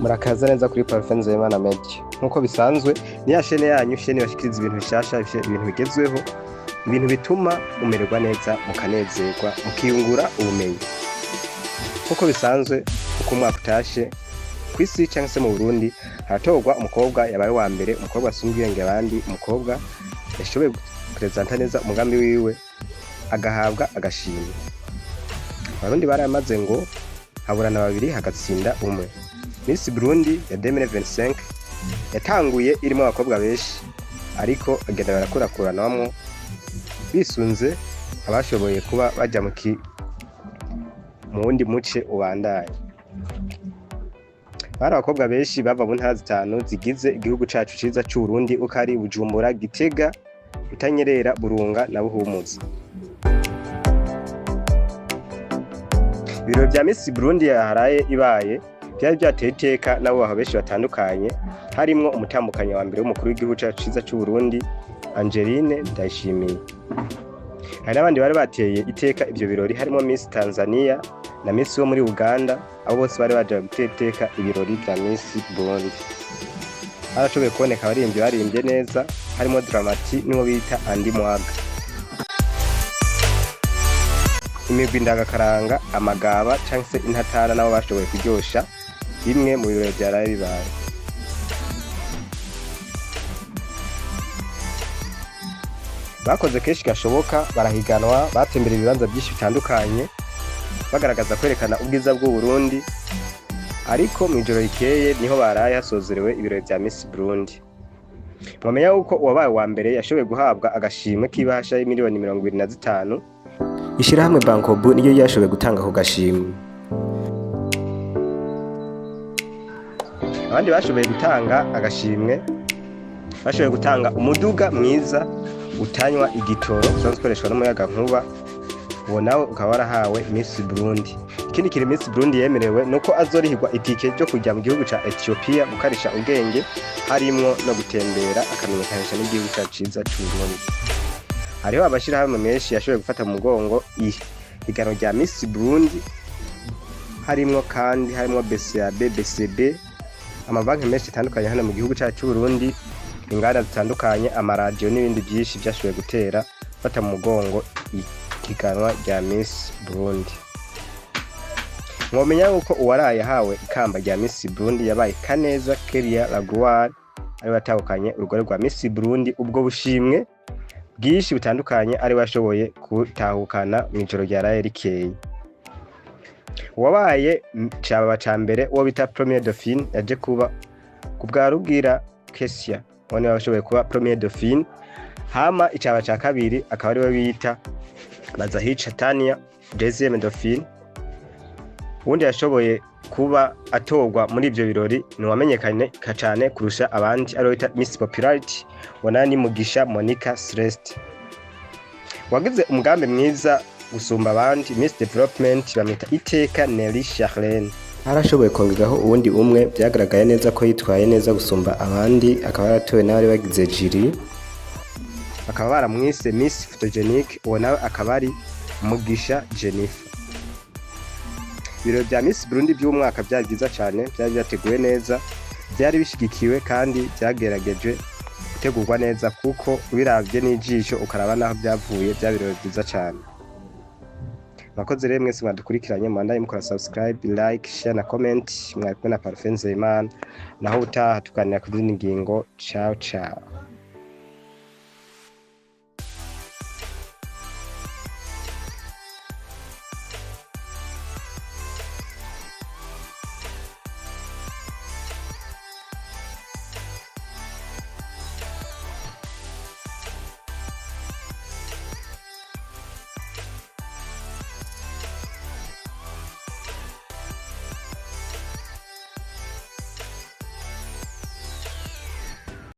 Murakaza neza kuri Parfait Nzeyimana Media. Nk'uko bisanzwe, ni ya shene yanyu, shene bashikiriza ibintu bishasha, ibintu bigezweho, ibintu bituma mumererwa neza, mukanezerwa, mukiyungura ubumenyi. Nk'uko bisanzwe, uko umwaka utashe kw'isi canke se mu Burundi, haratorwa umukobwa yabaye uwa mbere, umukobwa asumba ubwenge abandi, umukobwa yashoboye guprezanta neza umugambi wiwe, agahabwa agashimwe. Abarundi baramaze ngo haburana babiri hagatsinda umwe. Miss Burundi ya 2025 yatanguye irimwo abakobwa benshi, ariko bagenda barakurakuranamwo bisunze abashoboye kuba baja mu wundi muce ubandanya. Bari abakobwa benshi bava mu ntara zitanu zigize igihugu cacu ciza c'Uburundi, uko ari Bujumbura, Gitega, Butanyerera, Burunga na Buhumuza. Ibirori vya Miss Burundi yaharaye ibaye vyari vyateye iteka n'abubaha benshi batandukanye, harimwo umutambukanyi wa mbere w'umukuru w'igihugu cacu ciza c'Uburundi, Angeline Ndayishimiye. Hari n'abandi bari bateye iteka ivyo birori, harimwo Miss Tanzania na Miss wo muri Uganda, abo bose bari baje gutera iteka ibirori vya Miss Burundi. Harashoboye kuboneka abaririmbyi baririmbye neza, harimwo Dramati n'uwo bita Andy Mwaga. Imigwi ndagakaranga, amagaba canke se intatara nabo bashoboye kuryosha bimwe mu birori vyaraye bibaye. Bakoze kenshi gashoboka, barahiganwa, batembera ibibanza vyinshi bitandukanye, bagaragaza kwerekana ubwiza bw'Uburundi, ariko mw'ijoro rikeye niho baraye hasozerewe ibirori vya Miss Burundi. Mwomenya yuko uwabaye uwa mbere yashoboye guhabwa agashimwe k'ibahasha y'imiliyoni 25. Ishirahamwe Bankobu niryo ryashoboye gutanga ako gashimwe. Abandi bashoboye gutanga agashimwe, bashoboye gutanga umuduga mwiza utanywa igitoro usanzwe ukoreshwa n'umuyagankuba, uwo nawe ukaba warahawe Miss Burundi. Ikindi kintu Miss Burundi yemerewe nuko azorihirwa itike ryo kuja mu gihugu ca Ethiopia gukarisha ubwenge, harimwo no gutembera akamenyekanisha n'igihugu cacu ciza c'Uburundi. Hariho amashirahamwe menshi yashoboye gufata mu mugongo ihiganwa rya Miss Burundi, harimwo kandi harimwo BCAB, BCB, amabanki menshi atandukanye hano mu gihugu cacu c'Uburundi, inganda zitandukanye, amaradiyo n'ibindi vyinshi vyashoboye gutera fata mu mugongo ihiganwa rya Miss Burundi. Mwomenya yuko uwaraye ahawe ikamba rya Miss Burundi yabaye Kaneza Keria Lagloire, ariwe yatahukanye urugore rwa Miss Burundi. Ubwo bushimwe bwinshi butandukanye ariwe yashoboye gutahukana mw'ijoro ryaraye rikeye. Uwabaye caba ca mbere, uwo bita Premier Dauphine, yaje kuba ku bwa Rugira Kesia, uwo niwe washoboye kuba Premier Dauphine. Hama icaba ca kabiri akaba ariwe bita Bazahica Tania, Deuxième Dauphine. Uwundi yashoboye kuba atorwa muri ivyo birori ni uwamenyekanye cane kurusha abandi, ariwe bita Miss Popularity, uwo nawe ni Mugisha Monica Celeste. Wagize umugambi mwiza gusumba abandi, Miss Development, bamwita Iteka Nelly Charlene. Harashoboye kongerwaho uwundi umwe vyagaragaye neza ko yitwaye neza gusumba abandi, akaba yaratowe n'abari bagize jiri, bakaba baramwise Miss Photogenic, uwo nawe akaba ari Mugisha Jennifer. Ibirori vya Miss Burundi vy'umwaka vyari vyiza cane, vyari vyateguwe neza, vyari bishigikiwe kandi vyagerageje gutegurwa neza, kuko ubiravye n'ijisho ukaraba naho vyavuye, vyari ibirori vyiza cane. Mwakoze rero mwese mwadukurikiranye, mubandanye mukora subscribe, like, share na comment. Mwari kumwe na Parfait Nzeyimana, naho utaha tuganira ku zindi ngingo. Ciao ciao.